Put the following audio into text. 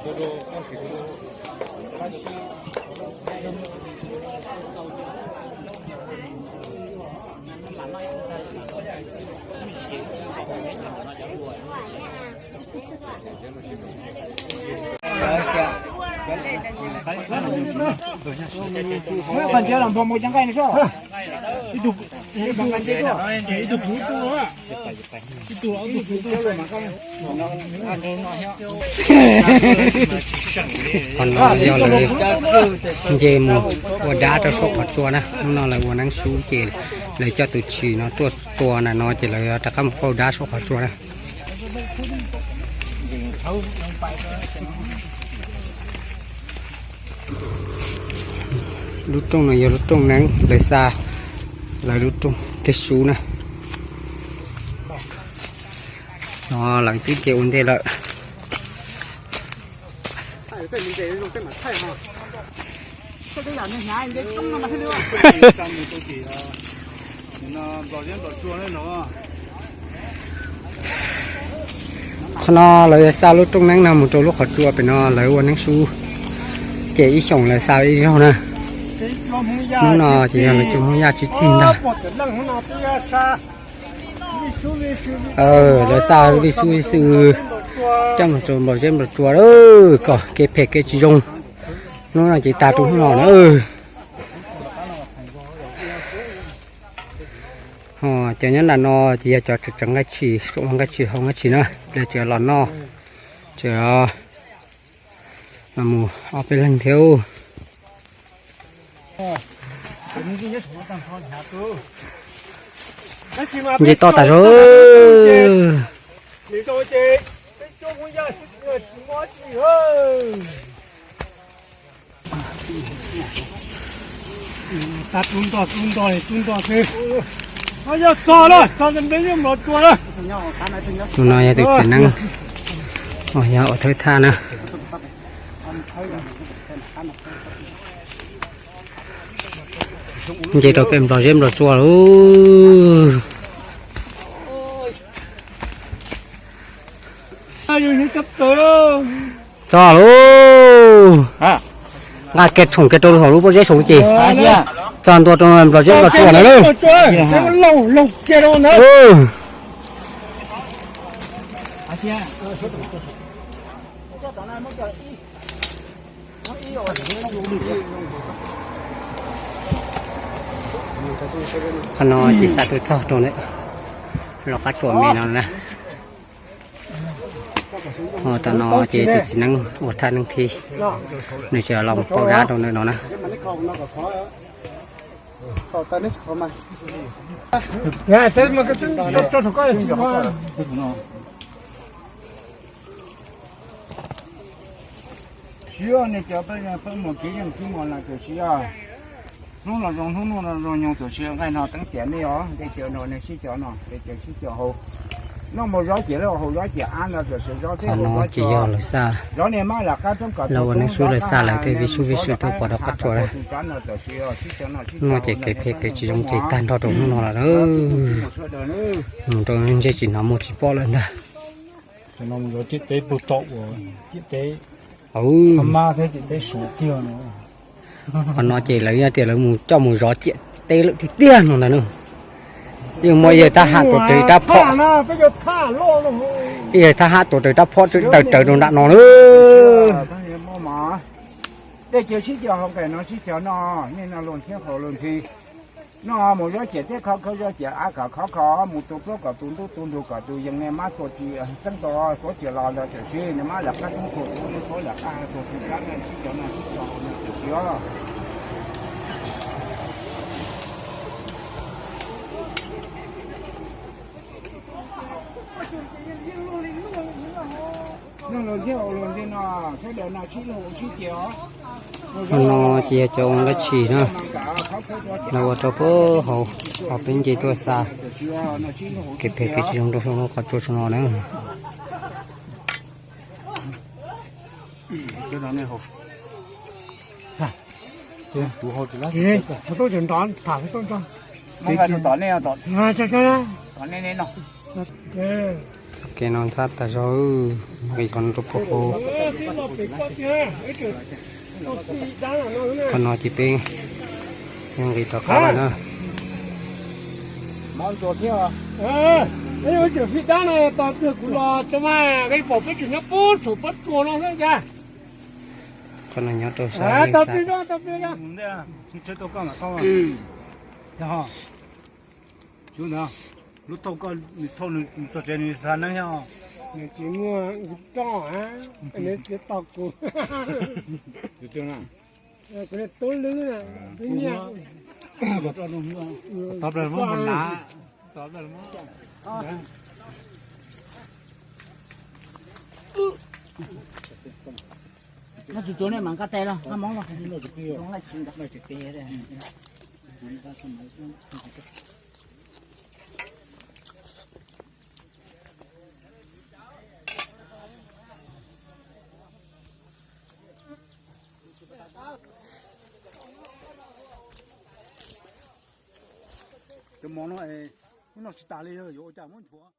Qhov no yog lawv nce mus ua dab rau saum qhov tsua na. Hnub no lawv ua neeb su ces lawv coj tus tshis no tuaj tua na no ces lawv rov qab mus pauj dab saum qhov tsua na. Lub rooj no yog lub rooj neeb lawv xa lawv lub rooj tej su na. No lawv twb nce ua ntej lawm. Qhov no lawv xa lub rooj neeb no mus rau lub qhov tsua pem no lawv ua neeb su, ces ib xyoos lawv xa ib zaug na. Hnub no ces yog lawv cov Hmoob Yaj tsib txig ntag. Lawv xa vij xub vij xwm coj mus rau nplaum zeb nplaum tsua lawm kom kev phem kev tsis zoo. Hnub no ces tag rau hnub no na. Cov nyob nram no ces yog cov tseem nqaij tshis, tseem ua nqaij tshis hau nqaij tshis na, lawv tseem los noj, tseem mus ob peb leeg thiab. Nce toj tas zog. Tus no yog tus txiv neeb uas yog ua thawj thaj na. Nce rau pem nplaum zeb nplaum tsua lawm. Txog lauj. Nqa kiag tshoom kiag rau hauv lub pob zeb saum lub ces txog ntua rau nplaum zeb nplaum tsua na lauj. Qhov no ces xa tuaj txog rau ntawm lub qab tsuas me no na. Ho tam no ces tus txiv neeb ua thaj neeb thiab, nws tseem los mus pauj dab rau ntawm no na. Siv nej cov peb mus kev yeej kib mos na tiam sis hnub no zoo hnub no zoo nyoog tiam sis nqaij no teeb tiam nej os, tej cov no nej sib cov no, tej cov sib cov haus. Noj mus zov ciam lawm haus zov ciam av no tiam sis zov thiab haus zov ces yog lawv xa, zov nej mab lam qab roob kom lawv ua neeb sub lawv xa lawv tej vij sub vij sw tuaj pov rau qab tsuas na. Hnub no ces kev phem kev tsis zoo ces tag nrho rau hnub no lawm na. Mus rau ntsej tsis hnov muag tsis pom lawm ntag. Qhov no ces lawv tias lawv mus coj mus zov ciam teb lawm tiag tiag no ntag na. Yeej muaj ib yawg thab ham tuav rawv rab phom, ib yawg thab ham tuav rawv rab phom tawm rawv rau nram no na. Dej cia sib cog hauv nqes no sib cog no, nej no luag ntxhiab haus luag ntxhi. No mus zov ciam teb khov khov zov ciam av kom khov kho, mus tu plaub kom tu ntub tu ntug kom tu yees, nej mab txuas tsis txeeb tau xuav ciam los ntawd tiam sis nej mab lam qab roob txuas txuas nej xuav lam qab txuas tsis kab nej sib cog no sib cog haus no tiam sis os. Luag ntxhiab haus luag ntxhi no, sawv daws no sib luag sib ciam os. Hnub no ces yog cov ua nqaij tshis na, lawv ua rau puag hauv, hauv peb nce tuaj xa, kev phem kev tsis zoo rau qhov tsua saum no na. Txoj kev no ntxhab tas zog, nqis qhov no rau puag hauv. Qhov no ces peb nqis rov qab lawm na. Tseem fij dab no tos pliag kuv los tso mas, peb pom peb tseem nyob puag saum pob tsuas no xwb cas. Qhov no nyob rau sab. Tau pliag, tau pliag. Lub thauj koj, nws thauj nws txog tsev nws xa neeb thiab os. Nws tsis muaj roj, nws tsis tos kuv. Kuv tub lwb, tub nyiaj. No tsuas tsuav nej mas nqa tes los nqa mov los. Cov mov no, hnub no tsis tas li, yuav ua cas muab nchuav.